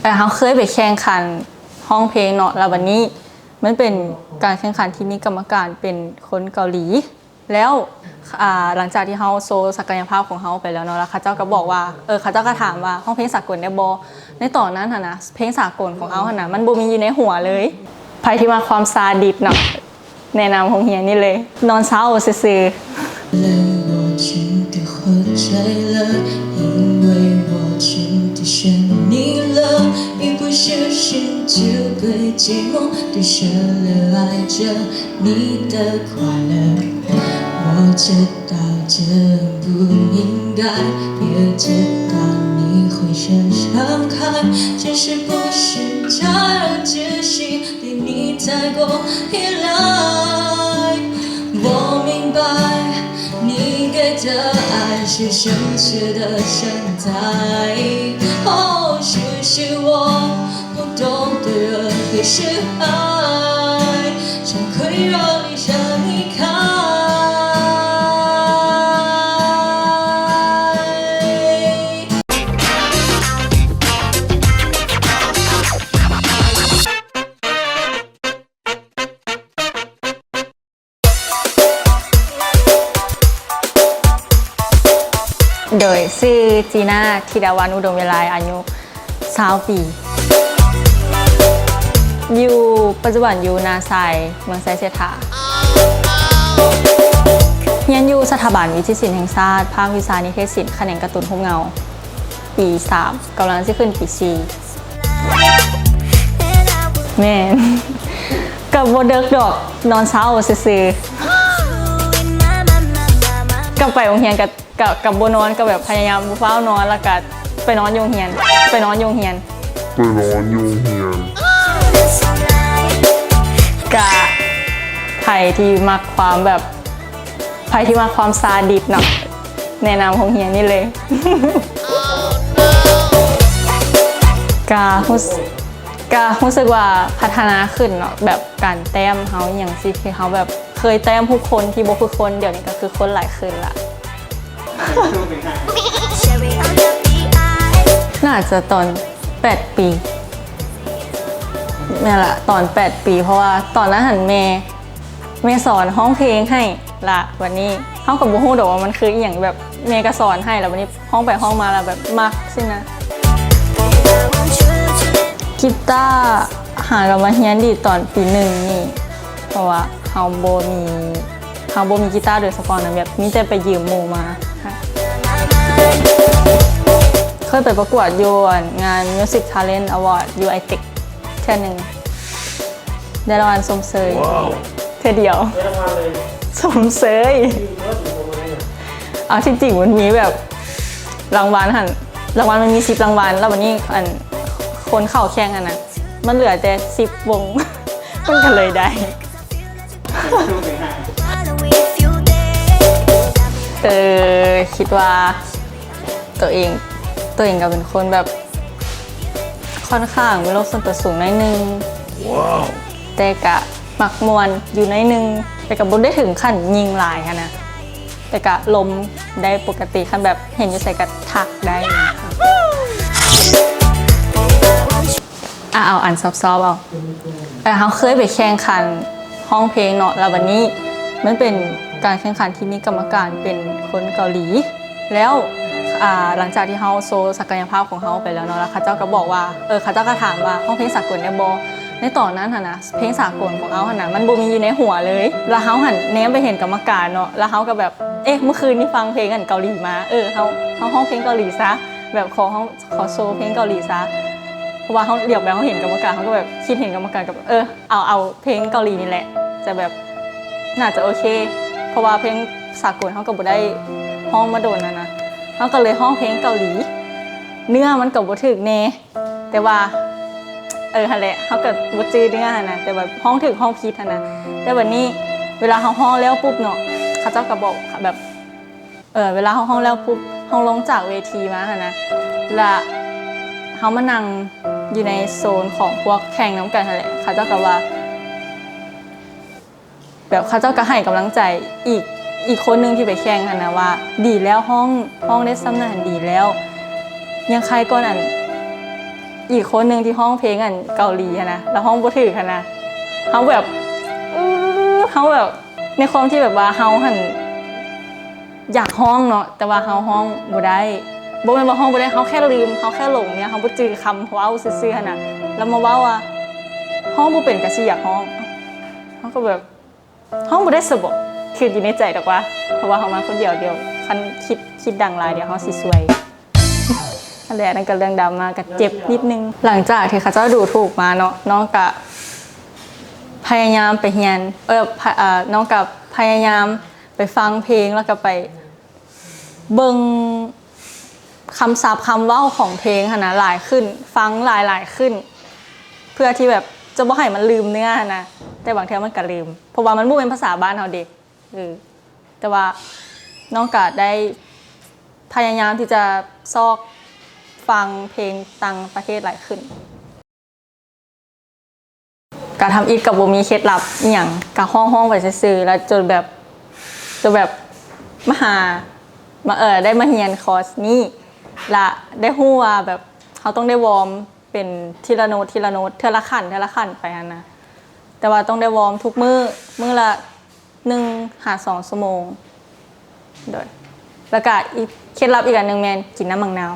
ເອີ ເຮົາເຄີຍໄປແຂ່ງຂັນຮ້ອງເພງເນາະ ແລ້ວບັດນີ້ມັນເປັນການແຂ່ງຂັນທີ່ມີກຳມະການເປັນຄົນເກົາຫຼີ ແລ້ວ ອ່າ ຫຼັງຈາກທີ່ເຮົາໂຊສັກກະຍະພາບຂອງເຮົາໄປແລ້ວເນາະ ແລ້ວເຂົາເຈົ້າກໍບອກວ່າ ເອີ ເຂົາເຈົ້າກໍຖາມວ່າ ຮ້ອງເພງສາກົນໄດ້ບໍ່? ໃນຕອນນັ້ນຫັ້ນນະ ເພງສາກົນຂອງເຮົາຫັ້ນນະ ມັນບໍ່ມີຢູ່ໃນຫົວເລີຍ. ໃຜທີ່ມັກຄວາມຊາດິດເນາະ ແນະນຳໂຮງຮຽນນີ້ເລີຍ ນອນເຊົາຊື່ໆ. ໂດຍ ຊື່ ຈີນາ ທິດາວັນ ອຸດົມວິໄລ ອາຍຸຊາວປີ ຢູ່ ປັດຈຸບັນຢູ່ນາຊາຍ ເມືອງໄຊເສດຖາ ຮຽນຢູ່ສະຖາບັນວິທະຍາສັງຄະແຫ່ງຊາດ ພາກວິຊານິເທດສິນ ຂະແໜງການການຕູນຮູບເງົາ ປີສາມ ກຳລັງຊິຂຶ້ນປີສີ່. ແມ່ນ ກໍບໍ່ເດິກດອກ ນອນເຊົ້າຊື່ໆ ກໍໄປໂຮງຮຽນກໍ ກໍ ກໍບໍ່ນອນ ກໍແບບພະຍາຍາມບໍ່ຟ້າວນອນ ແລ້ວກໍໄປນອນຢູ່ໂຮງຮຽນ ໄປນອນຢູ່ໂຮງຮຽນ ໄປນອນຢູ່ໂຮງຮຽນ. ກະໃຜທີ່ມັກຄວາມແບບ ໃຜທີ່ມັກຄວາມຊາດິດເນາະ ແນະນຳໂຮງຮຽນນີ້ເລີຍ. ກະຮູ້ ກະຮູ້ສຶກວ່າພັດທະນາຂຶ້ນເນາະ ແບບການແຕ້ມເຮົາອີ່ຫຍັງຊີ້ ທີ່ເຮົາແບບເຄີຍແຕ້ມທຸກຄົນທີ່ບໍ່ຄືຄົນ ດຽວນີ້ກໍຄືຄົນຫຼາຍຂຶ້ນລະ. ໜ້າຈະຕອນແປດປີ ແມ່ນລະ ຕອນແປດປີ ເພາະວ່າຕອນນັ້ນຫັ້ນແມ່ ແມ່ສອນຮ້ອງເພງໃຫ້ລະ ບັດນີ້ເຮົາກໍບໍ່ຮູ້ດອກວ່າມັນຄືອີ່ຫຍັງ ແບບແມ່ກໍສອນໃຫ້ລະ ບັດນີ້ຮ້ອງໄປຮ້ອງມາລະແບບມັກຊີ້ນະ. ກີຕາຫາກໍມາຮຽນດີດຕອນປີໜຶ່ງນີ້ ເພາະວ່າເຮົາບໍ່ມີ ເຮົາບໍ່ມີກີຕາໂດຍສະເພາະນະ ແບບມີແຕ່ໄປຢືມໝູ່ມາ. ເຄີຍໄປປະກວດຢູ່ ອັນ ງານ Music Talent Award ຢູ່ ໄອເຕັກ ເທື່ອໜຶ່ງ ໄດ້ລາງວັນຊົມເຊີຍ ເທື່ອດຽວ ຊົມເຊີຍ. ເອົາ ທີ່ຈິງມັນມີແບບລາງວັນຫັ້ນ ລາງວັນມັນມີສິບລາງວັນ ແລ້ວບັດນີ້ ອັນ ຄົນເຂົ້າແຂ່ງຫັ້ນນະ ມັນເຫຼືອແຕ່ສິບວົງ ມັນກໍເລີຍໄດ້. ເອີ ຄິດວ່າໂຕເອງ ໂຕເອງກໍເປັນຄົນແບບຂ້ອນຂ້າງມີໂລກສ່ວນຕົວສູງໜ້ອຍໜຶ່ງ ແຕ່ກະມັກມ່ວນຢູ່ໜ້ອຍໜຶ່ງ ແຕ່ກະບໍ່ໄດ້ເຖິງຂັ້ນຍິງຫຼາຍຫັ້ນນະ ແຕ່ກະລົມໄດ້ປົກກະຕິ ຄັນແບບເຫັນຢູ່ໃສກະທັກໄດ້. ອ່ະ ເອົາອັນຊອບໆ ເອົາ ເອີ ເຮົາເຄີຍໄປແຂ່ງຂັນຮ້ອງເພງເນາະ ແລ້ວບັດນີ້ມັນເປັນການແຂ່ງຂັນທີ່ມີກຳມະການເປັນຄົນເກົາຫຼີ ແລ້ວ ອ່າ ຫຼັງຈາກທີ່ເຮົາໂຊສັກກະຍະພາບຂອງເຮົາໄປແລ້ວເນາະ ແລ້ວເຂົາເຈົ້າກໍບອກວ່າ ເອີ ເຂົາເຈົ້າກໍຖາມວ່າ ຮ້ອງເພງສາກົນໄດ້ບໍ່? ໃນຕອນນັ້ນຫັ້ນນະ ເພງສາກົນຂອງເຮົາຫັ້ນນະ ມັນບໍ່ມີຢູ່ໃນຫົວເລີຍ ແລ້ວເຮົາຫັ້ນແນມໄປເຫັນກຳມະການເນາະ ແລ້ວເຮົາກໍແບບ ເອະ ມື້ຄືນນີ້ຟັງເພງອັນເກົາຫຼີມາ ເອີ ເຮົາ ເຮົາຮ້ອງເພງເກົາຫຼີຊະ ແບບຂໍຮ້ອງ ຂໍໂຊເພງເກົາຫຼີຊະ ເພາະວ່າເຮົາຫຼຽວໄປ ເຮົາເຫັນກຳມະການ ເຮົາກໍແບບຄິດເຫັນກຳມະການ ກໍແບບ ເອີ ເອົາ ເອົາເພງເກົາຫຼີນີ້ແຫຼະ ຈະແບບ ໜ້າຈະໂອເຄ ເພາະວ່າເພງສາກົນເຮົາກໍບໍ່ໄດ້ຮ້ອງມາດົນຫັ້ນນະ ເຮົາກໍເລີຍຮ້ອງເພງເກົາຫຼີ ເນື້ອມັນກໍບໍ່ຖືກແດ່ ແຕ່ວ່າ ເອີ ຫັ້ນແຫຼະ ເຮົາກໍບໍ່ຈື່ເນື້ອຫັ້ນນະ ແຕ່ວ່າຮ້ອງຖືກຮ້ອງຜິດຫັ້ນນະ ແຕ່ບັດນີ້ເວລາເຮົາຮ້ອງແລ້ວປຸບເນາະ ເຂົາເຈົ້າກໍບອກແບບ ເອີ ເວລາເຮົາຮ້ອງແລ້ວປຸບ ເຮົາລົງຈາກເວທີມາຫັ້ນນະ ລະເຮົາມານັ່ງຢູ່ໃນໂຊນຂອງພວກແຂ່ງນຳກັນຫັ້ນແຫຼະ ເຂົາເຈົ້າກໍວ່າ ແບບເຂົາເຈົ້າກໍໃຫ້ກຳລັງໃຈອີກ ອີກຄົນໜຶ່ງທີ່ໄປແຂ່ງຫັ້ນນະວ່າ ດີແລ້ວ ຮ້ອງ ຮ້ອງໄດ້ສ່ຳນັ້ນຫັ້ນດີແລ້ວ ຍັງໄຄກ່ອນອັນ ອີກຄົນໜຶ່ງທີ່ຮ້ອງເພງອັນເກົາຫຼີຫັ້ນນະ ແລ້ວຮ້ອງບໍ່ຖືກຫັ້ນນະ ເຮົາແບບ ເອີ ເຮົາແບບ ໃນຄວາມທີ່ແບບວ່າເຮົາຫັ້ນຢາກຮ້ອງເນາະ ແຕ່ວ່າເຮົາຮ້ອງບໍ່ໄດ້ ບໍ່ແມ່ນວ່າຮ້ອງບໍ່ໄດ້ ເຮົາແຄ່ລືມ ເຮົາແຄ່ຫຼົງເນຍ ເຮົາບໍ່ຈື່ຄຳເວົ້າຊື່ໆຫັ້ນນະ ແລ້ວມາເວົ້າວ່າ ຮ້ອງບໍ່ເປັນກໍຊິຢາກຮ້ອງ ເຮົາກໍແບບ ຮ້ອງບໍ່ໄດ້ຊະບໍ ຄິດຢູ່ໃນໃຈດອກວ່າ ເພາະວ່າເຮົາມາຄົນດຽວ ດຽວຄັນຄິດ ຄິດດັງຫຼາຍ ດຽວເຮົາຊິຊວຍ ອັນແຫຼະ ນັ້ນກໍເລື່ອງດຣາມາ ກໍເຈັບນິດໜຶ່ງ. ຫຼັງຈາກທີ່ເຂົາເຈົ້າດູຖູກມາເນາະ ນ້ອງກໍພະຍາຍາມໄປຮຽນ ເອີ ພະ ເອີ ນ້ອງກໍພະຍາຍາມໄປຟັງເພງ ແລ້ວກໍໄປ ເບິ່ງຄຳສັບຄຳເວົ້າຂອງເພງຫັ້ນນະຫຼາຍຂຶ້ນ ຟັງຫຼາຍໆຂຶ້ນ ເພື່ອທີ່ແບບຈະບໍ່ໃຫ້ມັນລືມເນື້ອຫັ້ນນະ ແຕ່ບາງເທື່ອມັນກະລືມ ເພາະວ່າມັນບໍ່ແມ່ນພາສາບ້ານເຮົາເດ ເອີ ແຕ່ວ່ານ້ອງກະໄດ້ພະຍາຍາມທີ່ຈະຊອກຟັງເພງຕ່າງປະເທດຫຼາຍຂຶ້ນ. ການທຳອິດກໍບໍ່ມີເຄັດລັບອີ່ຫຍັງ ກະຮ້ອງໆໄປຊື່ໆ ແລ້ວຈົນແບບ ຈົນແບບມາຫາ ມາ ເອີ ໄດ້ມາຮຽນຄອສນີ້ ລະໄດ້ຮູ້ວ່າແບບເຮົາຕ້ອງໄດ້ວອມເປັນທີລະໂນ້ດ ທີລະໂນ້ດ ເທື່ອລະຂັ້ນ ເທື່ອລະຂັ້ນໄປຫັ້ນນະ ແຕ່ວ່າຕ້ອງໄດ້ວອມທຸກມື້ ມື້ລະໜຶ່ງຫາສອງຊົ່ວໂມງ ໂດຍ ລະກະອີກເຄັດລັບອີກອັນໜຶ່ງແມ່ນກິນນ້ຳໝາກນາວ.